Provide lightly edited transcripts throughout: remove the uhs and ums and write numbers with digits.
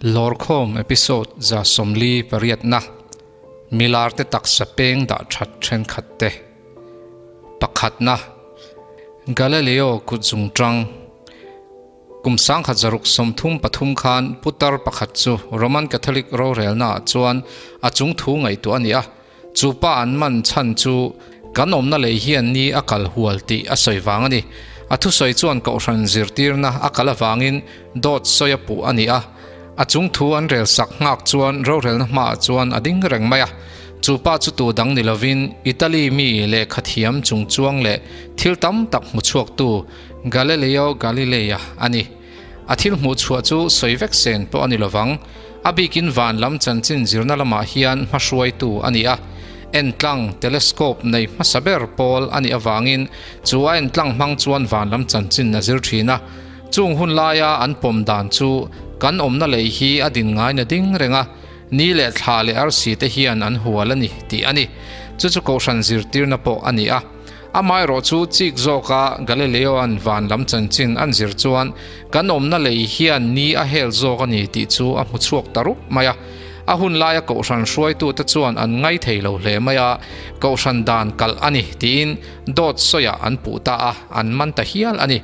Lawrkhawm episode 48 na, Milarte taksa peng dah that thenkhat te. Pakhatna, Galileo kut zungtang. Kum 1633 khan putar pakhat chu Roman Catholic rorelna ah chuan a chung thu ngaihtuah a ni a, chu pa an man chhan chu kan awmna lei hian ni a kal hual tih a sawi vang a ni. A thusawi chuan kohhran zirtirna a kal avangin dawt sawi a puh a ni a, a chung thu an rel sak nghak chuan rorelna hmaah chuan a ding reng mai a. Chu pa chu tu dang ni lovin Italy mi lehkha thiam chungchuang leh thil tam tak hmu chhuaktu Galileo Galilei-a a ni. A thil hmuh chhuah chu sawi vek sen pawh a ni lovang. A bikin van lam chanchin zirna lamah hian hmahruaitu a ni a. Entlang, telescope, nei hmasa ber pawl a nih avangin chu a entlang hmang chuan van lam chanchin a zir thin a. Chung hun laia an pawm dan chu kan awmna lei hi a din ngaina ding reng a, ni leh thla leh arsi te hian an hual a ni tih a ni. Chu chu kohhran zirtirna pawh a ni a. Amaherawh chu chik zawka Galileo-a'n van lam chanchin an zir chuan kan awmna lei hian ni a hel zawk a ni tih chu a hmu chhuak ta rup mai a. A hun laia kohhran hruaitute chuan an ngai thei lo hle mai a, kohhran dan kalh a ni tiin dawt sawiah an puh ta a, an man ta hial a ni.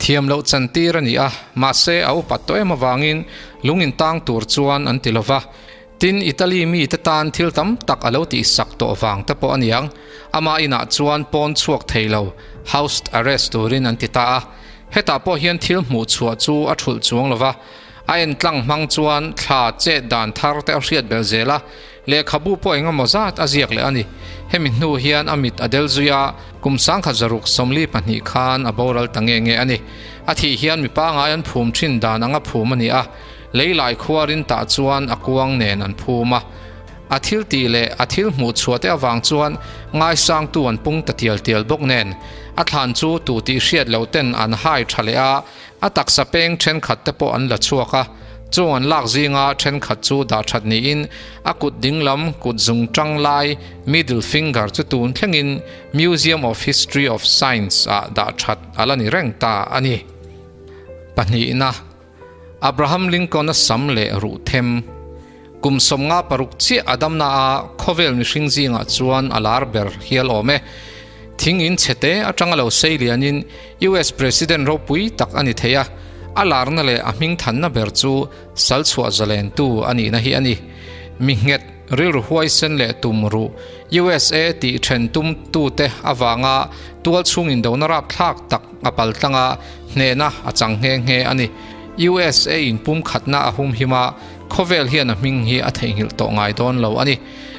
Thiam loh chantir a ni a, mahse a upat tawh em avangin lung intang tur chuan an ti lo va. Tin, Italy mite tan thil tam tak a lo tihsak tawh vang te pawh a niang. Ama inah chuan pawn chhuak thei lo, house arrest turin an ti ta a. Hetah pawh hian thil hmuh chhuah chu a thulh chuang lo va. A entlang hmang chuan thla chet dan thar te a hriat belh zel a, lehkhabu pawh eng emaw zat a ziak leh a ni. Hemi hnu hian a mit a del zui a, kum 1642 khan a boral ta nge nge a ni. A thih hian mi pangai an phum thin dan anga phum a ni a. Lei lai khuarin tah chuan a kuang nen an phum a, a thil tih leh a thil hmuh chhuah te avang chuan ngaisangtu an pung ta tial tial bawk nen a thlan chu tu tih hriat loh ten an hai tha leh a, a taksa peng thenkhat te pawh an la chhuak a, chung an lak zinga thenkhat chu dah that niin a kut dinglam kut zung tang lai middle finger chu tun thlengin Museum of History of Science ah dah that a la ni reng ta a ni. Pahnihna. Abraham Lincoln-a sam leh ruh them. Kum 56 chiah a damna a khawvel mihring zingah chuan a lar ber hial awm e. Thing in chhete atanga lo sei lianin US President ropui tak a ni thei a, a larna leh a hming thanna ber chu sal chhuah zalentu a nihna hi a ni. Mi nghet, rilru huaisen leh tum ruh USA tih then tum tute avanga tual chhung indona rapthlak tak a paltlang a, hnehna a chang nghe nghe a ni. USA in pumkhatna a humhim a, khawvel hian a hming hi a theihnghilh tawh ngai dawn lo a ni.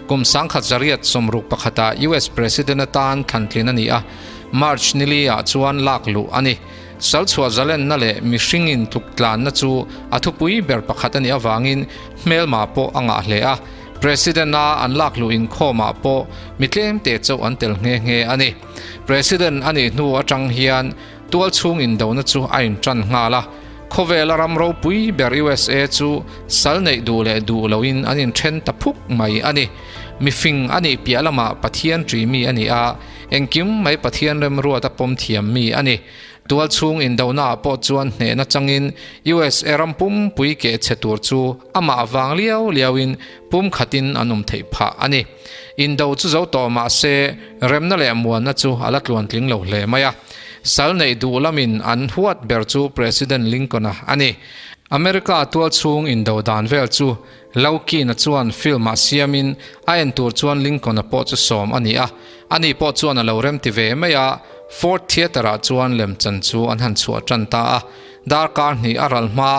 Kum 1961 ah US President atan thlantlin a ni a, March nili ah chuan lak luh a ni. Salchhuah zalenna leh mihring in tluktlanna chu a thupui ber pakhat a nih avangin hmelma pawh a ngah hle a, President a an lak luh inkhawmah pawh mi tlemte chauh an tel nghe nghe a ni. President a nih hnu atang hian tual chhung indona chu a intan nghal a, khawvela ram ropui ber USA chu sal neih duh leh duh loin an inthen ta phuk mai a ni. Mifing a nih piah lamah Pathian ṭi mi a ni a, engkim mai Pathian remruat a pawm thiam mi a ni. Tual chhung indonaah pawh chuan hnehna changin USA ram pumpui keh chhe tur chu amah vang liau liauin pumkhatin an awm theih phah a ni. Indo chu zo tawh mah se remna leh muanna chu a la tluantling lo hle mai a. Sal neih duh lamin an huat ber chu President Lincoln-a a ni. America tual chhung indo dan vel chu Loki-na chuan film-ah siamin a en tur chuan Lincoln-a pawh chu sawm a ni a. Ani pawh chuan a lo remti ve mai a, Ford Theatre-ah chuan lemchan chu an han chhuah tan ta a. Darkar hnih a ral hma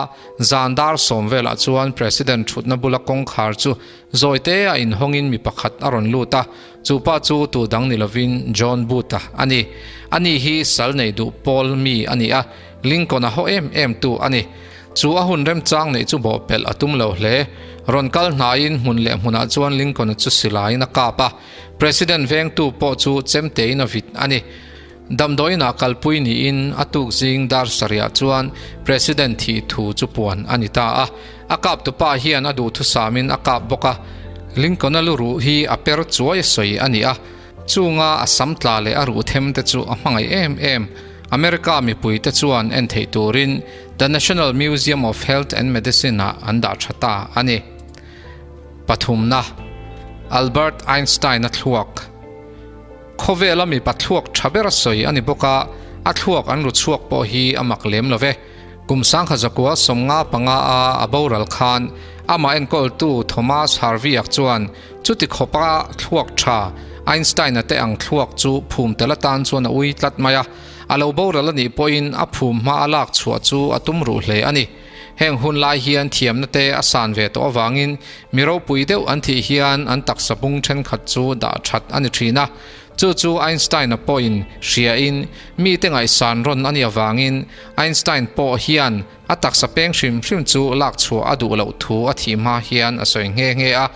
zan dar sawm velah chuan President thutna bula kawngkhar chu Zawite a inhawngin mi pakhat a rawn lut a, chu pa chu tu dang ni lovin John Booth-a a ni. Ani hi sal nei duh pawl mi a ni a, Lincoln-a haw em em tu a ni. Chu a hun remchang neih chu bawhpelh a tum lo hle. Rawn kal hnaiin hmun leh hmunah chuan Lincoln-a chu silaiin a kap a, President vengtu pawh chu chemtein a vit a ni. Damdawiinah kalpui niin a tuk zing dar sarihah chuan President thih thu chu puan a ni ta a. A kaptupa hian a duhthusamin a kap bawk a, Lincoln-a lu ruh hi a per chuai a sawi a ni a. Chunga a sam tla leh a ruh them te chu a hmangaih em em. America mipuite chuan en theih turin. The National Museum of Health and Medicine-ah an dah tha ta a ni. Pathumna, Albert Einstein-a thluak. Khawvela mipa thluak tha ber a sawi a ni bawk a, a thluak an ru chhuak pawh hi a mak lem lo ve. Kum 1955 a a boral khan amah enkawltu Thomas Harvey-a chuan chuti khawpa thluak tha Einstein-a te ang thluak chu phum tel atan chuan a ui tlat mai a, a lo boral a nih pawhin a phum hma a lak chhuah chu a tum ruh hle a ni. Heng hun lai hian thiamna te a san ve tawh avangin mi ropui deuh an thih hian an taksa bung thenkhat chu dah that a ni thin a. Chu chu Einstein-a pawhin hriain mite ngaihsan rawn a nih avangin Einstein pawh hian a taksa peng hrim hrim chu lak chhuah a duh loh thu a thih hma hian a sawi nghe nghe a.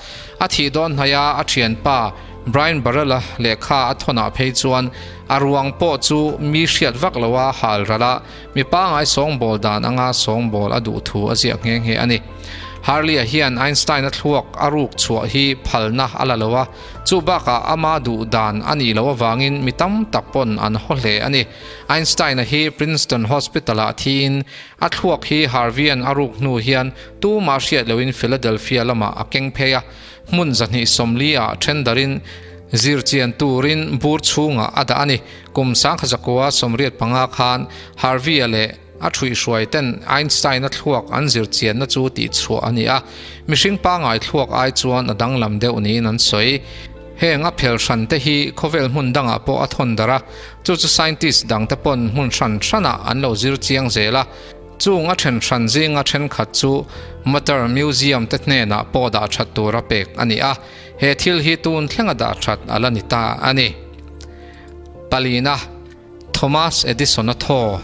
A thih dawn hnaia a thianpa Brian Burrell-a lehkha a thawnah phei chuan a ruang pawh chu mi hriat vak loa hal ralh a, Mi pangai sawngbawl dan anga sawngbawl a duh thu a ziak nghe nghe a ni. Harley-a hian Einstein-a thluak a ruk chhuah hi phalna a la lo a, chu bakah ama duh dan a nih loh avangin mi tam tak pawn an haw hle a ni. Einstein-a hi Princeton Hospital-ah thiin a thluak hi Harvey-a'n a ruk hnu hian tumah hriat lohin Philadelphia lamah a keng phei a, hmun 240-ah then darin zirchian turin bur chhungah a dah a ni. Kum 1985 khan Harvey-a leh a ṭhuihhruai ten Einstein-a thluak an zir chianna chu tihchhuah a ni a, mihring pangngai thluak ai chuan a danglam deuh niin an sawi. Heng a phel hran te hi khawvel hmun dangah pawh a thawn darh a, chu chu scientist dangte pawn hmun hran hranah an lo zir chiang zel a. Chung a then hran zinga thenkhat chu Mutter Museum te hnenah pawh dah that tura pek a ni a, he thil hi tun thlenga dah that a la ni ta a ni. Palina, Thomas Edison-a thaw.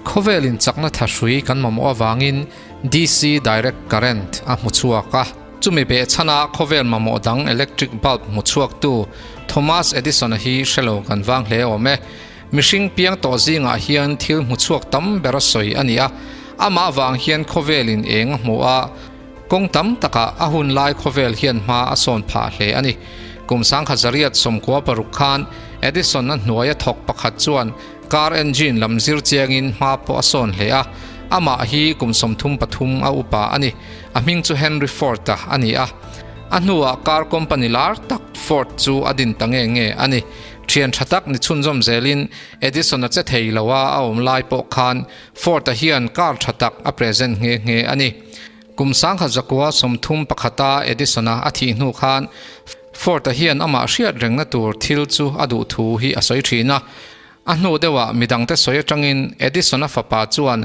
Khawvelin chakna thahrui kan mamawh avangin DC direct current a hmu chhuak a. Chumi behchhana khawvel mamawh dang electric bulb hmu chhuaktu Thomas Edison-a hi hre lo kan vang hle awm e. Mihring piang tawh zingah hian thil hmu chhuak tam ber a sawi a ni a, amah avang hian khawvelin eng a hmu a, Kawng tam takah a hun lai khawvel hian hma a sawn phah hle a ni. Kum 1996 khan Edison-a hnuaia thawk pakhat chuan car engine lam zir chiangin hma pawh a sawn hle a, amah hi kum 33 a upa a ni. A hming chu Henry Ford-a a ni a. A hnuah car company lar tak Ford chu a din ta nge nge a ni. Thian tha tak ni chhunzawm zelin Edison-a che thei loa a awm lai pawh khan Ford-a hian car tha tak a present nghe nghe a ni. Kum 1931-a Edison-a a thih hnu khan Ford-a hian amah hriat rengna tur thil chu a duh thu hi a sawi thin a. A hnu deuhah midangte sawi atangin Edison-a fapa chuan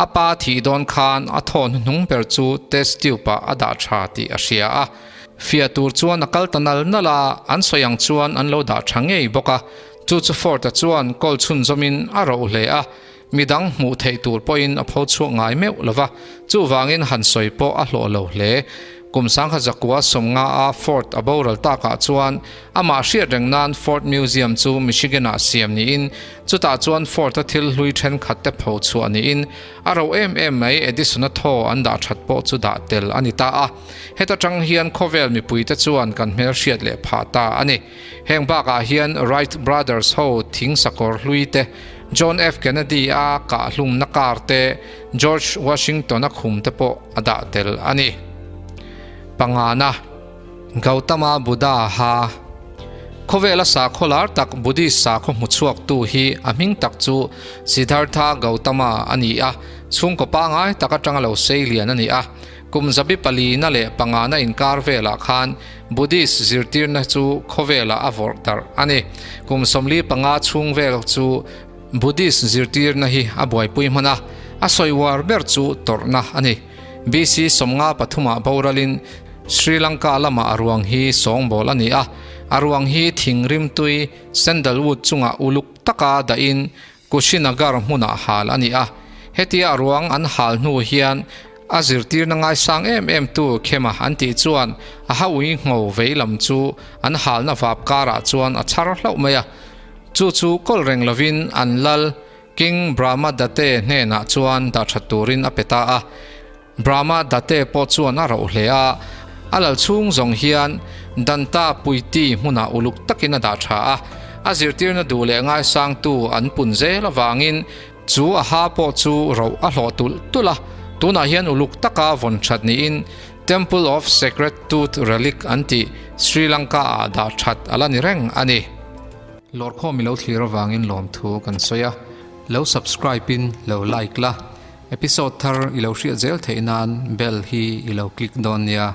a pa thih dawn khan a thaw hnuhnung ber chu test tube-ah a dah tha tih a hria a. Fiah tur chuan a kal ta nal nal a, an sawi ang chuan an lo dah tha ngei bawk a. Chu chu Ford-a chuan kawl chhunzawmin a roh hle a. Midang hmuh theih tur pawhin a pho chhuak ngai meuh lo va, chuvangin han sawi pawh a hlawh lo hle. Kum 1950 a Ford a boral takah chuan amah hriat reng nan Ford Museum chu Michigan-ah siam niin chutah chuan Ford-a thil hlui thenkhat te pho chhuah niin a ro em em mai Edison-a thaw an dah that pawh chu dah tel a ni ta a. Heta tang hian khawvel mipuite chuan kan hmelhriat leh phah ta a ni. Heng bakah hian Wright Brothers ho thing sakawr hlui te, John F. Kennedy a kah hlumna car te, George Washington a khum te pawh a dah tel a ni. Pangana, Gautama Buddha ha Khawvela sakhaw lar tak Buddhist sakhaw hmuchhuaktu hi a hming tak chu Siddhartha Gautama a ni a, chhungkaw pangai tak atanga lo sei lian a ni a. Kum zabi palina leh pangana inkar velah khan Buddhist zirtirna chu khawvelah a vawrh darh a ni. Kum 45 chhung vel chu Buddhist zirtirna hi a buaipui hman a, a sawi uar ber chu tawrhna a ni. BC 53 ah boralin Sri Lanka lamah a ruang hi sawngbawl a ni a, a ruang hi thing rimtui sandalwood chungah uluk taka dahin Kushinagar hmunah hal a ni a, hetia a ruang an hal hnu hian a zirtirna ngaisang em em tu Khema an tih chuan a haui ngho vei lam chu an halna vap karah chuan a chhar hlauh mai a. Chu chu kawl reng lovin an lal King Brahmadatte hnenah chuan dah that turin a pe ta a. Brahma Date pawh chuan a roh hle a, a lal chhung zawng hian Danta Puiti hmunah uluk takin a dah tha a, a zirtirna duh leh ngaisangtu an pun zel avangin Chu a ha pawh chu roh a hlawh tulh tulh a, tunah hian uluk taka vawn that niin Temple of Sacred Tooth Relic an tih Sri Lanka ah dah that a la ni reng a ni. Lawrkhawm i lo thlir avangin lawmthu kan sawi a, lo subscribe in lo like la, episode thar i lo hriat zel theih nan bell hi i lo click dawn nia.